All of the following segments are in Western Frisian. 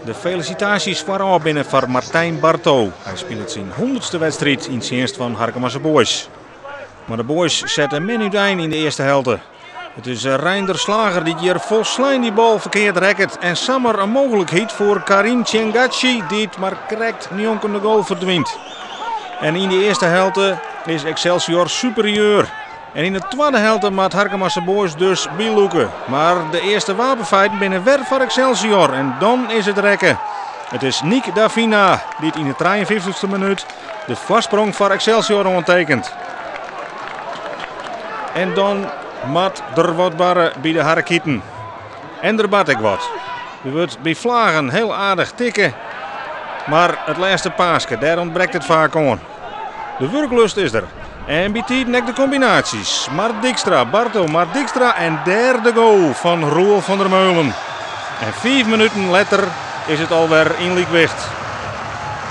De felisitaasjes foarôf binne foar Martijn Barto. Hy spilet syn 100ste wedstriid yn tsjinst fan Harkemase Boys. Mar de Boys sette min útein yn de earste helte. It is Reinder Slager dy't hjir folslein dy bal ferkeard rekket. En samar in mooglikheid foar Karim Tchengachi dy't mar krekt njonken de goal ferdwynt. En yn de earste helte is Excelsior superieur. En yn de twadde helte moat Harkemase Boys dus bylûke. Mar de earste wapenfeiten binne wer foar Excelsior en dan is it rekke. It is Nick Davina dy't yn de 53ste minút de foarsprong foar Excelsior oantekenet. En dan moat der wat barre by de Harrekiten. En der bart ek wat. Der wurdt by flagen hiel aardich tikke. Mar it lêste paaske, dêr ûntbrekt it faak oan. De wurklust is der. En bytiden ek de kombinaasjes. Mart Dijkstra, Barto, Mart Dijkstra en dêr de goal fan Roel van der Meulen. En 5 minuten letter is it alwer yn lykwicht.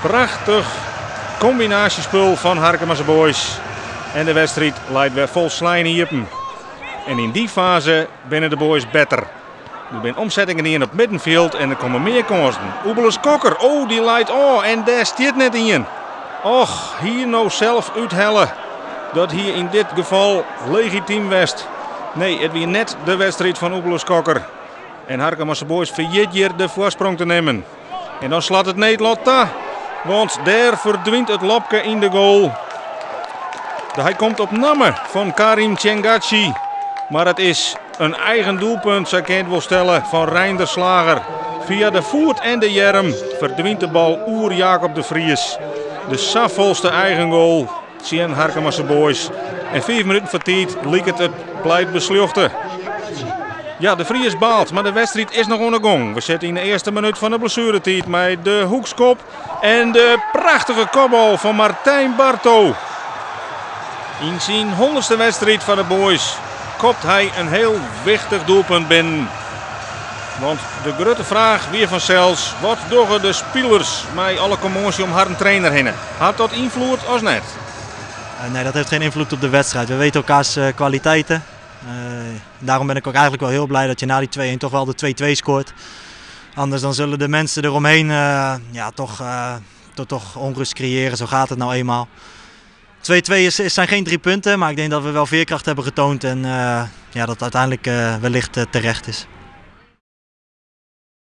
Prachtich kombinaasjespul fan Harkemase Boys. En de wedstriid leit wer folslein iepen. En yn dy faze binne de Boys better. Der binne omsettingen dien op middenfjild en der komme mear kânsen. Oebeles Kokker, oh, dy leit ôf en dêr stiet net ien. Och, hie no sels úthelle. Dat hie yn dit gefal legitym west. Nee, it wie net de wedstriid fan Oebeles Kokker. En Harkemase Boys ferjit hjir de foarsprong te nimmen. En dan slacht it needlot ta, want dêr ferdwynt it lobke yn de goal. Hy komt op namme fan Karim Tchengachi. Mar it is in eigen doelpunt, sa kin it wol stelle, fan Reinder Slager. Fia de foet en de earm ferdwynt de bal oer Jacob de Vries. De safolste eigen goal tsjin Harkemase Boys. En 5 minuten foar tiid liket it pleit besljochte. Ja, de Vries baalt, mar de wedstriid is noch oan de gong. We sitte yn de earste minút fan de blessueretiid mei de hoekskop en de prachtige kopbal fan Martijn Barto. Yn syn 100ste wedstriid foar de Boys kopt hy in hiel wichtich doelpunt binnen. Want de grutte fraach wie fansels, wat dogge de spilers mei alle kommoasje om harren trainer hinne? Hat dat ynfloed of net? Nee, dat heeft geen invloed op de wedstrijd. We weten elkaars kwaliteiten. Daarom ben ik ook eigenlijk wel heel blij dat je na die 2-1 toch wel de 2-2 scoort. Anders dan zullen de mensen eromheen ja, toch onrust creëren. Zo gaat het nou eenmaal. 2-2 zijn geen 3 punten, maar ik denk dat we wel veerkracht hebben getoond. En ja, dat uiteindelijk wellicht terecht is.